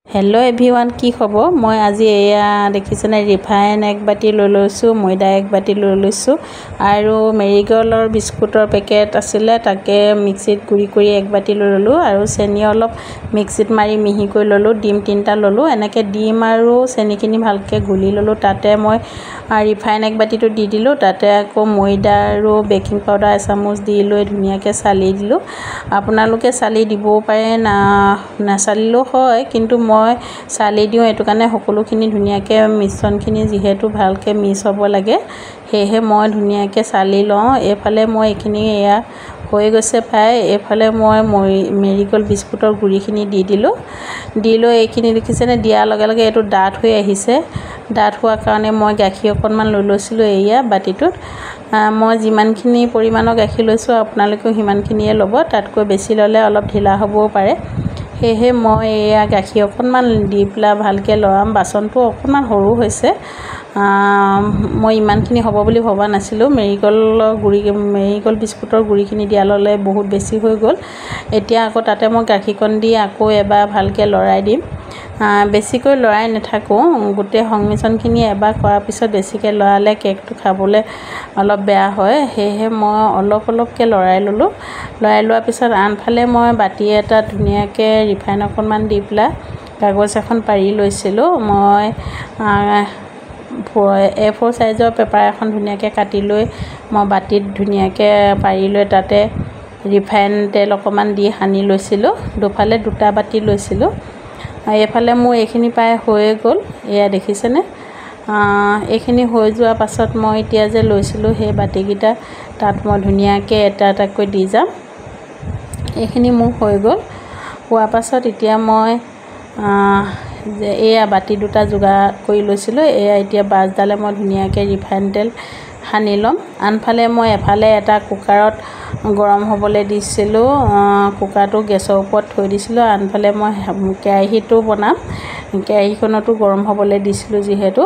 Hello' everyone, কি খবৰ? মই আজি এয়া দেখিছেনে ৰিফাইন এক বাতি লৈ লৈছোঁ, ময়দা এক বাতি লৈ লৈছোঁ আৰু মেৰিগ'ল্ডৰ বিস্কুটৰ পেকেট আছিলে, তাকে মিক্সিত গুড়ি কৰি এক বাতি লৈ ল'লোঁ আৰু চেনি অলপ মিক্সিত মাৰি মিহিকৈ ল'লোঁ। ডিম 3টা ল'লোঁ। এনেকৈ ডিম আৰু চেনিখিনি ভালকৈ ঘুলি ল'লোঁ। তাতে মই ৰিফাইন এক বাতিটো দি দিলোঁ। তাতে আকৌ ময়দা আৰু বেকিং পাউডাৰ এচামুচ দি লৈ ধুনীয়াকৈ চালি দিলোঁ। আপোনালোকে চালি দিবও পাৰে, নাচালিলেও হয়, কিন্তু মই চালি দিওঁ এইটো কাৰণে সকলোখিনি ধুনীয়াকৈ মিশ্ৰণখিনি যিহেতু ভালকৈ মিক্স হ'ব লাগে, সেয়েহে মই ধুনীয়াকৈ চালি লওঁ। এইফালে মই এইখিনি এয়া হৈ গৈছে প্ৰায়। এইফালে মই মেৰিগ'ল্ড বিস্কুটৰ গুড়িখিনি দি দিলোঁ। দি লৈ এইখিনি দেখিছেনে, দিয়াৰ লগে লগে এইটো ডাঠ হৈ আহিছে। ডাঠ হোৱাৰ কাৰণে মই গাখীৰ অকণমান লৈ লৈছিলোঁ। এয়া বাতিটোত মই যিমানখিনি পৰিমাণৰ গাখীৰ লৈছোঁ, আপোনালোকেও সিমানখিনিয়ে ল'ব। তাতকৈ বেছি ল'লে অলপ ঢিলা হ'বও পাৰে। সেয়েহে মই এয়া গাখীৰ অকণমান দি পেলাই ভালকৈ লৰাম। বাচনটো অকণমান সৰু হৈছে, মই ইমানখিনি হ'ব বুলি ভবা নাছিলোঁ। মেৰিগ'ল্ডৰ গুড়ি, মেৰিগ'ল্ড বিস্কুটৰ গুড়িখিনি দিয়া ল'লে বহুত বেছি হৈ গ'ল। এতিয়া আকৌ তাতে মই গাখীৰকণ দি আকৌ এবাৰ ভালকৈ লৰাই দিম। বেছিকৈ লৰাই নাথাকোঁ। গোটেই সংমিশ্ৰণখিনি এবাৰ কৰাৰ পিছত বেছিকৈ লৰালে কেকটো খাবলৈ অলপ বেয়া হয়। সেয়েহে মই অলপ অলপকৈ লৰাই ল'লোঁ। লৰাই লোৱাৰ পিছত আনফালে মই বাতি এটাত ধুনীয়াকৈ ৰিফাইন অকণমান দি পেলাই কাগজ এখন পাৰি লৈছিলোঁ। মই A4 চাইজৰ পেপাৰ এখন ধুনীয়াকৈ কাটি লৈ মই বাতিত ধুনীয়াকৈ পাৰি লৈ তাতে ৰিফাইন তেল অকণমান দি সানি লৈছিলোঁ। দুফালে দুটা বাতি লৈছিলোঁ। এইফালে মোৰ এইখিনি প্ৰায় হৈয়ে গ'ল। এয়া দেখিছেনে, এইখিনি হৈ যোৱাৰ পাছত মই এতিয়া যে লৈছিলোঁ সেই বাতিকেইটা, তাত মই ধুনীয়াকৈ এটা এটাকৈ দি যাম। এইখিনি মোৰ হৈ গ'ল। হোৱাৰ পাছত এতিয়া মই এয়া বাতি দুটা যোগাৰ কৰি লৈছিলোঁ। এয়া এতিয়া ব্ৰাছডালে মই ধুনীয়াকৈ ৰিফাইন তেল সানি ল'ম। আনফালে মই এফালে এটা কুকাৰত গৰম হ'বলৈ দিছিলোঁ, কুকাৰটো গেছৰ ওপৰত থৈ দিছিলোঁ। আনফালে মই কেৰাহীটো বনাম, কেৰাহীখনতো গৰম হ'বলৈ দিছিলোঁ। যিহেতু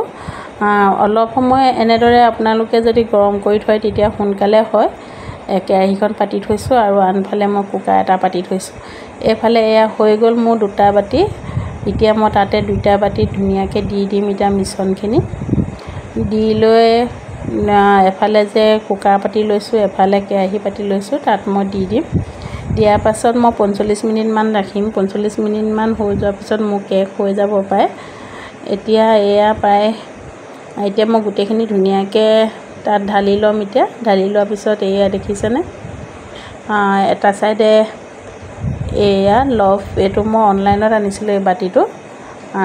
অলপ সময় এনেদৰে আপোনালোকে যদি গৰম কৰি থয়, তেতিয়া সোনকালে হয়। কেৰাহীখন পাতি থৈছোঁ আৰু আনফালে মই কুকাৰ এটা পাতি থৈছোঁ। এইফালে এয়া হৈ গ'ল মোৰ দুটা বাতি। এতিয়া মই তাতে দুটা বাতিত ধুনীয়াকৈ দি দিম। এতিয়া মিশ্ৰণখিনি দি লৈ এফালে যে কুকাৰ পাতি লৈছোঁ, এফালে কেৰাহী পাতি লৈছোঁ, তাত মই দি দিম। দিয়াৰ পাছত মই 45 মিনিটমান ৰাখিম। 45 মিনিটমান হৈ যোৱাৰ পিছত মোৰ কেক হৈ যাব পাৰে। এতিয়া এয়া প্ৰায়, এতিয়া মই গোটেইখিনি ধুনীয়াকৈ তাত ঢালি ল'ম। এতিয়া ঢালি লোৱাৰ পিছত এয়া দেখিছেনে, এটা ছাইডে এয়া লভ, এইটো মই অনলাইনত আনিছিলোঁ এই বাতিটো।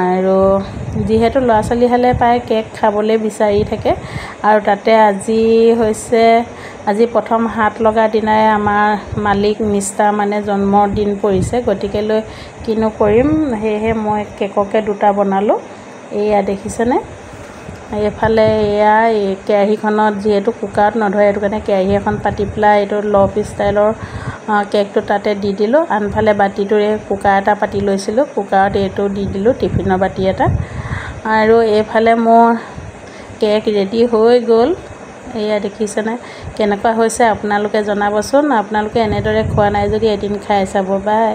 আৰু যিহেতু ল'ৰা ছোৱালীহালে প্ৰায় কেক খাবলৈ বিচাৰি থাকে আৰু তাতে আজি হৈছে, আজি প্ৰথম হাত লগা দিনাই আমাৰ মালিক মিষ্টাৰ মানে জন্মদিন পৰিছে, গতিকেলৈ কিনো কৰিম, সেয়েহে মই কেককে দুটা বনালোঁ। এয়া দেখিছেনে, এইফালে এয়া এই কেৰাহীখনত, যিহেতু কুকাৰত নধৰে, সেইটো কাৰণে কেৰাহী এখন পাতি পেলাই এইটো লভ ষ্টাইলৰ কেকটো তাতে দি দিলোঁ। আনফালে বাতিটোৰে কুকাৰ এটা পাতি লৈছিলোঁ, কুকাৰত এইটো দি দিলোঁ, টিফিনৰ বাতি এটা। আৰু এইফালে মোৰ কেক ৰেডি হৈ গ'ল। এয়া দেখিছেনে, কেনেকুৱা হৈছে আপোনালোকে জনাবচোন। আপোনালোকে এনেদৰে খোৱা নাই যদি এদিন খাই চাব। বাই।